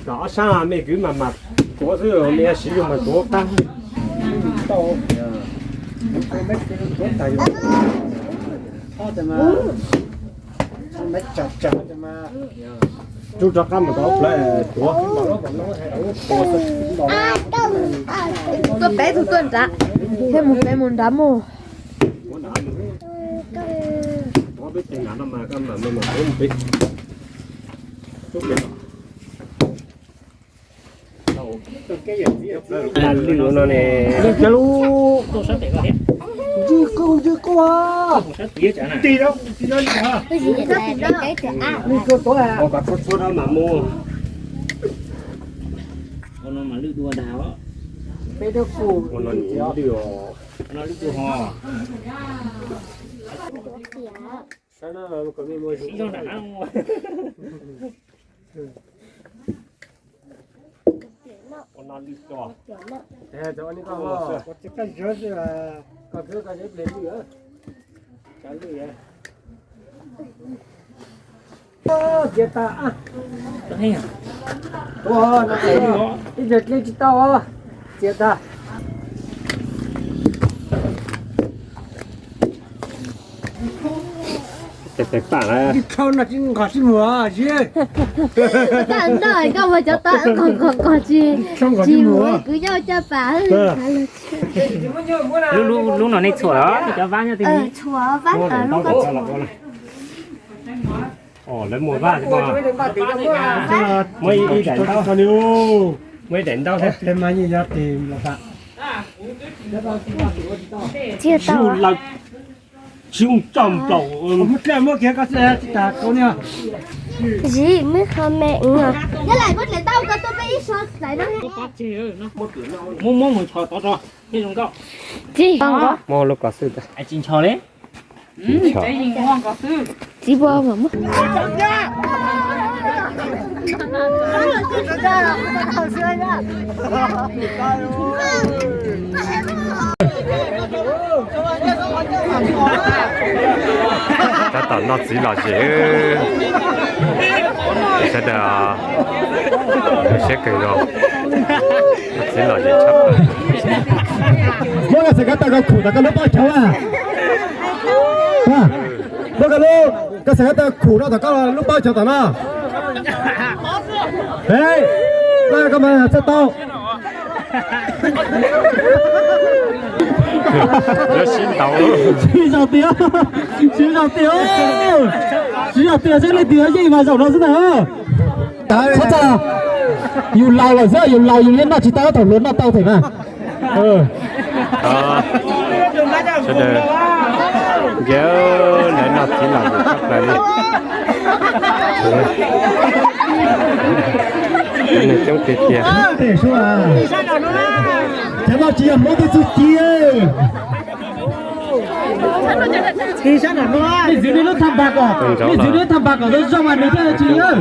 Cov ob sab me kwv mas mas tuav xwb, me siv yus mas tuav qab. Rub rov qab mus rau plawv tuav. Tuaj peb tug tuaj nrad, thiaj mus peb mus nrad mus. Lwj no ne, lwj kiag lub, ntswj kuj ntswj kuj. Lwj kuj tuav, kom txhua txhua rau mam mus. Ua no mas lwj dua dag os. Peb rab kuj, ua no lwj os. Ua no lwj dua ho. Ua no lwj os. Txiav tas, ib ntsis dlej tsis tau, txiav tas. Tes tes pam na. Nqos tsis mus, koj mus cov tod nqos nqos nqos tsis, tsis mus, kwv yau caj pas. Lub no nej txhuam los cov vab nyob twg? Txhuam vab, lub ko txhuam. Lawv muag vaj, muab ib daim ntaub, muab ib daim ntaub thiab. Tsis ua lawm, tsis ua tso nplaum. Ziv, muab qho me, yog lawm muab daim ntaub ko tuaj peb ib so hlais no. Muab muab mus txhos tod tso, thiaj zoo nkauj. Tsis, muab lub ko xwb. Tsis ntshos li. Txiv pua mas muab. Tab tom noj txiv lom zem, sawv daws siab kawg nkaus, noj txiv lom zem tshaj plaws. Muab ka xav kab tag ko khum tom koj lub pob cauv a. Muab ka lub, ka xav kab tag khum rau tom koj lub pob cauv tom no. Koj mas txaj tau. Sib ntaus, sib zog tiag, sib zog tiag, sib zog tiag, seb leej twg yeej mas zaum no xwb ntag. Txhob txaj, yus laus lawm xwb, yus laus yus yeej noj tsis tau, thaum hluas noj tau thiab mas. Sawv daws, nce, lawv noj txiv lom zem tshaj plaws li. Nws coob tiag tiag. Cov no tsis yog Hmoob twb txuj ci. Nej txwv nej lub thaj npas kom, nej txwv nej lub thaj npas kom zoo zoo mas nws thiaj tsis lawm.